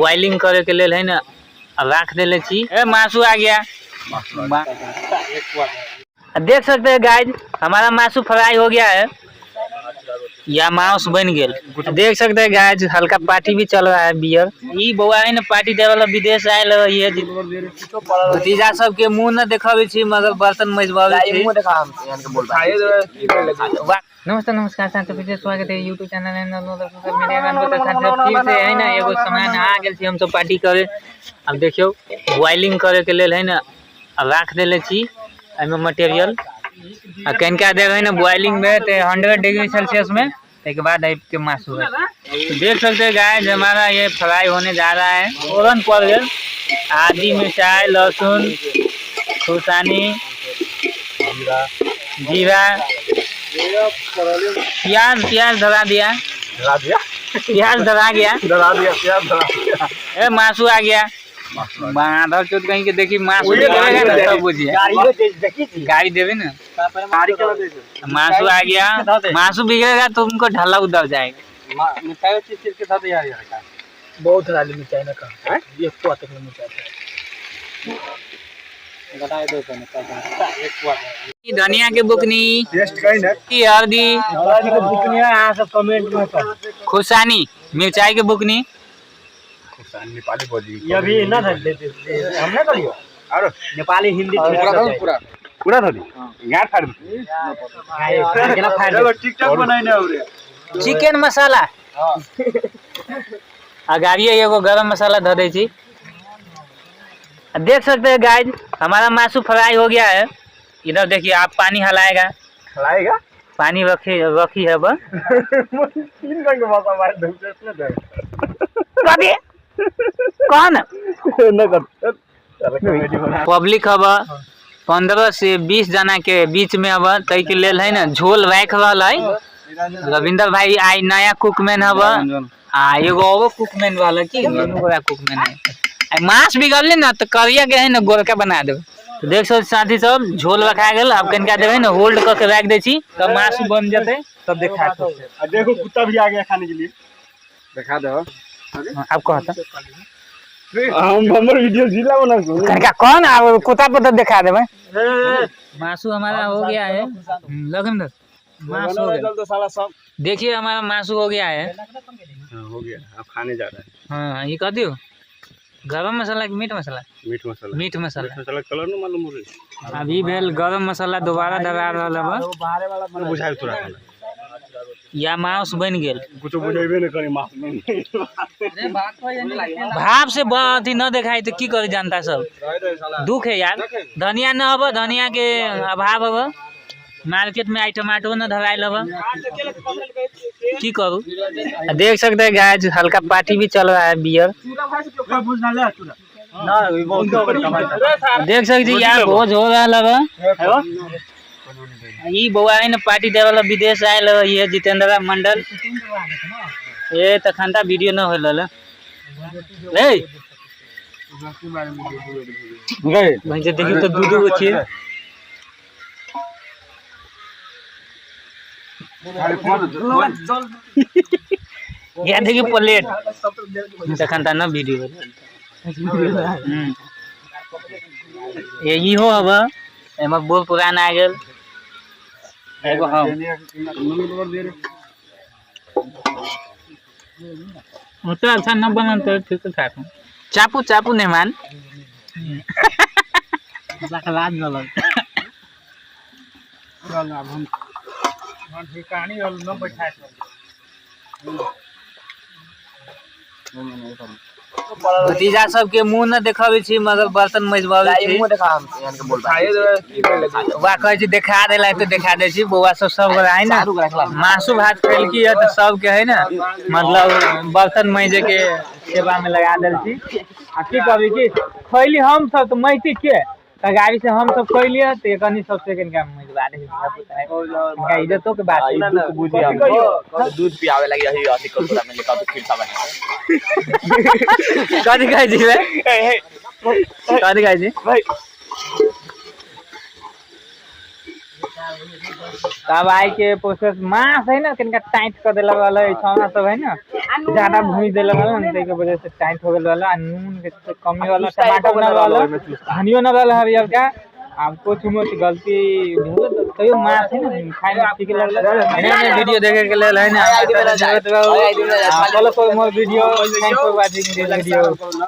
Boiling करे के लेल है ना राख देले छी। ए मासू आ गया, देख सकते हैं गाइस हमारा मासू फ्राई हो गया है या मांस बन गेल। देख सकते हैं गाइस हल्का पार्टी भी चल रहा है बियर। ई बौआ है ना पार्टी देवे वाला विदेश आयल है, ये भतीजा सबके मुंह न देखाबै छी मगर बर्तन मजबाबै छी। मुंह देखा हम यहाँ के बोल रहा है। नमस्ते नमस्कार साथी, फिर से स्वागत है यूट्यूब चैनल है सोशल मीडिया का। फिर से है ना एगो सामान आ गेल छी हम सब पार्टी करे। अब देखियो बॉइलिंग करे के लेल है ना राख देले छी एहिमे मटेरियल आ कनिका देर है ना बॉइलिंग में तो 100 डिग्री सेल्सियस में, ताहिके बाद के मासू है। तो देख सकते हैं गाइस हमारा ये फ्राई होने जा रहा है। फोरन पड़ गया, आदि मिर्चाई लहसुन खुरसानी जीरा प्याज, प्याज धरा दिया, धरा दिया, प्याज धरा गया, धरा दिया, प्याज धरा दिया। ए मासू आ गया। बांधल चोट कहीं के देखी मासू देवेगा ना तब बुझिए, गाड़ी देवे ना। मासू आ गया, मासू बिगड़ेगा तो उनको ढाला उधर जाएगा। बहुत डाली मिर्चाई ना का एक पुआ तक मिर्चाई धनिया के बुकनी, टेस्ट कहीं ना, हल्दी, बुकनी यहाँ सब कमेंट में कर। खुशानी मिर्चाई के बुकनी, नेपाली बोली ये अभी ना हम ना करियो अरे नेपाली हिंदी पूरा पूरा धरी गाड़ फाड़ टिकटॉक बनाइने औरे चिकन मसाला आ गाड़िए एगो गरम मसाला धर दै छी। देख सकते हैं गाइस हमारा मासू फ्राई हो गया है। इधर देखिए आप पानी हलाएगा, हलाएगा पानी रखी रखी है बस। तीन रंग भाषा मार दे कभी कौन न कर पब्लिक हब 15 से 20 जना के बीच में हब, तै के लेल है ना झोल राख रहल है। रविंद्र भाई आई नया कुकमैन हब आ एगो और कुकमैन वाला की दुनू गोरा कुकमैन है। आ मांस बिगड़ले ना तो करिया के है ना गोलका बना देब। तो देख सकते साथी सब झोल रखा गेल। अब कनिका देबै ना होल्ड क के राख दै छी तब मांस बन जेतै, तब देखा आ देखो कुत्ता भी आ गया खाने के लिए, दिखा दो। अब कहता हम हमर वीडियो जिला बना कनिका कौन अब कुत्ता पर तो दिखा देबै। मासू हमारा हो गया है लखनदर, मांस हो गया। तो साला सब देखिए हमारा मासू हो गया है। हां हो गया, अब खाने जा रहा है। हाँ ये कह दियो गरम मसाला कि मीट मसाला? मीट मसाला, मीट मसाला, मीट मसाला कलर न मालूम हो रे। अभी भेल गरम मसाला दोबारा दबा रहल है बुझाई तोरा या मांस बन गेल। कुछ बुझाइबे न करी मांस में भाव से अथी न देखाई तो की करे जनता सब, दुख है यार। धनिया न हब, धनिया के अभाव हब मार्केट में, आई टमाटो न धराइल हब, की करू। देख सकते हैं गाइस हल्का पार्टी भी चल रहा है बियर। देख सकते यार भोज हो रहा है। ई बौआ है ना पार्टी देवे वाला विदेश आयल है, ये जितेंद्र मंडल। ये तखन ता वीडियो न होल ए भाई जे देखी तो दू दू गो छियै। या देखी प्लेट तखन ता न वीडियो होल। ये इहो हब एमे बोल पुरान आ गेल एगो हम उतना अच्छा न बनल तो ठीक ठाक। चापू चापू नहीं मान लाज न लग चल अब हम कहानी न बैठा। भतीजा सबके मुंह न देखाबै छी मगर बर्तन मजबाबै छी। मुंह देखा हम यहाँ के बोल रहा है। बौआ कहै छी देखा देला तो देखा दै छी। बौआ सब सब गोरा है ना मासू भात खेलकी है तो सबके है ना मतलब बर्तन मजे के सेवा में लगा देल छी। आ की कहबी कि खैली हम सब तो मैती के त गाड़ी से हम सब खैलिए तो एकनी सब से कनिका मजबा दे इनका इज्जतो के बात है। दूध पियावे लगी यही अथी कटोरा में लेकर खीर सा बने। कथी कहै छी बे? कथी कहै छी? तब आइ के प्रोसेस मास है ना कनिका टाइट कर देलक रहलै छौना सब है ना। ज्यादा भूज देले वाला न, ताहि के वजह से टाइट हो गेल वाला आ नून के कमी वाला, टमाटर न वाला, धनियो न वाला हरियर का। आब कुछ मोट गलती भेल त तैयो माछ है न खाय में ठीक लगल। एने वीडियो देखे के लेल है ना, फॉलो करू मोर video. Thank for watching this video.